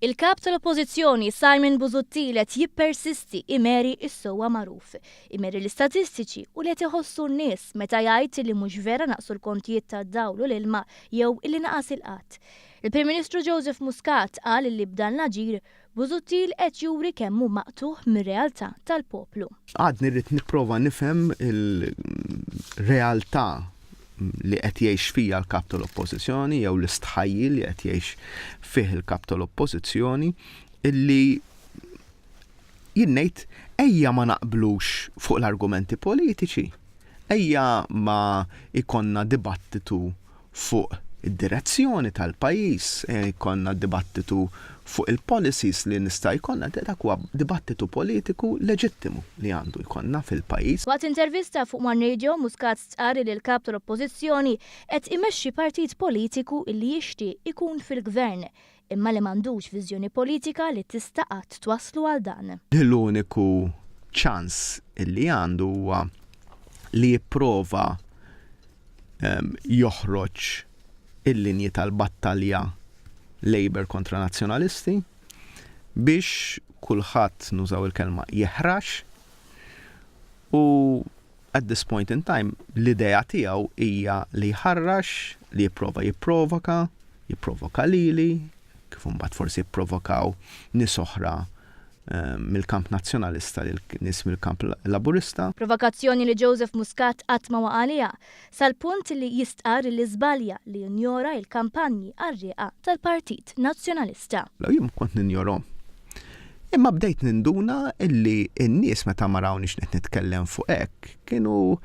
Il-Kap tal-Oppożizzjoni Simon Busuttil qed jippersisti imeri s-sewwa magħruf, imeri l-istatistiċi u li qed iħossu n-nies meta jgħid li mhux vera naqsu l-kontijiet tad-dawl u l-ilma jew illi naqas il-qgħad. Il-Prim Ministru Joseph Muscat qal li b'dan l-aġir, Busuttil qed juri kemm hu maqtugħ mir-realtà tal-poplu. Għadni rrid nipprova nifhem il-realtà li qed jgħix fija l-Kap tal-Oppożizzjoni jew l-istħajjil li qed jgħix fih il-Kap tal-Oppożizzjoni illi jien ngħid ejja ma naqblux fuq l-argumenti politiċi, ejja ma jkollna dibattitu fuq id-direzzjoni tal-pajjiż, jkollna dibattitu fuq il-policies li nista' jkollna, dak huwa dibattitu politiku leġittimu li għandu jkollna fil-pajjiż. Waqt intervista fuq One Radio, Muscat stqarr li l-Kap tal-Oppożizzjoni qed imexxi partit politiku li jixtieq ikun fil-Gvern, imma li m'għandux viżjoni politika li tista' qatt twasslu għal dan. L-uniku ċans li għandu huwa li jipprova joħroġ il-linji tal-battalja Labour kontra Nazzjonalisti biex kulħadd, nużaw il-kelma, jeħrax u at this point in time l-idea tiegħu hija li jħarrax, li jipprova jipprovoka, jipprovoka lili, kif imbagħad forsi jipprovokaw nies oħra mill-kamp Nazzjonalista lil nies mill-kamp Laburista. Provokazzjoni li Joseph Muscat qatt ma waqa' għaliha, sal-punt li jistqarr li żbalja li jinjora il-kampanji qarrieqa tal-Partit Nazzjonalista. Jien kont ninjorhom. Imma bdejt ninduna illi n-nies meta ma rawniex qed nitkellem fuq hekk kienu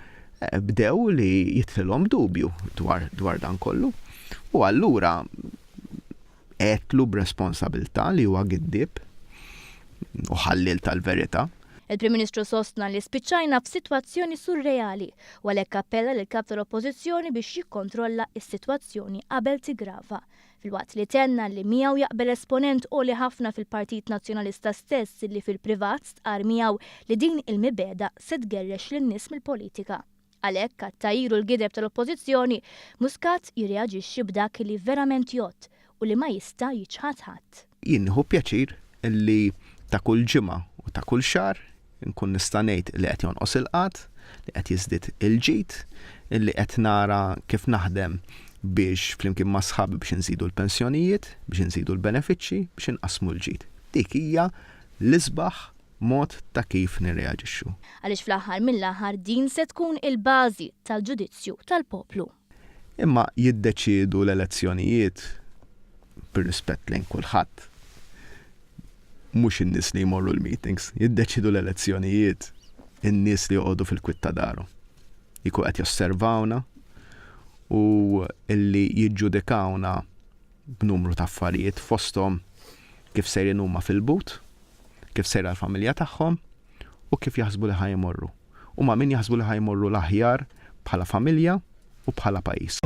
bdew li jidħlilhom dubju dwar dwar dan kollu. U allura Għedtlu b'responsabilità li huwa giddieb u ħalliel tal-verità. Il-Prim Ministru sostna li spiċċajna f'sitwazzjoni surreali u għalhekk appella lill-Kap tal-Oppożizzjoni biex jikkontrolla s-sitwazzjoni qabel tiggrava. Filwaqt li tenna li miegħu jaqbel esponent għoli ħafna fil-Partit Nazzjonalista stess li fil-privat stqarr miegħu li din il-mibegħda se tgerrex lin-nies mill-politika. Għalhekk, għat-tgħajjir u l-gideb tal-Oppożizzjoni, Muscat jirreaġixxi b'dak li verament jgħodd u li ma jista' jiċħad ħadd. Jien nieħu pjaċir li ta' kull ġimgħa u ta' kull xahar inkun nista' ngħid li qed jonqos il-qgħad, li qed jiżdied il-ġid, li qed nara kif naħdem biex flimkien ma' sħabi biex inżidu l-pensjonijiet, biex inżidu l-benefiċċji, biex inqassmu l-ġid. Dik hija l-isbaħ mod ta' kif nirreaġixxu. Għaliex fl-aħħar mill-aħħar din se tkun il-bażi tal-ġudizzju tal-poplu. Imma jiddeċiedu l-elezzjonijiet, bir-rispett lejn kulħadd, mhux in-nies li jmorru l-meetings, jiddeċiedu l-elezzjonijiet in-nies li joqogħdu fil-kwiet ta' darhom. Jkunu qed josservawna u illi jiġġudikawna b'numru ta' affarijiet fosthom kif sejrin huma fil-but, kif sejra l-familja tagħhom u kif jaħsbu li ħa jmorru. U ma' min jaħsbu li ħa jmorru l-aħjar bħala familja u bħala pajjiż.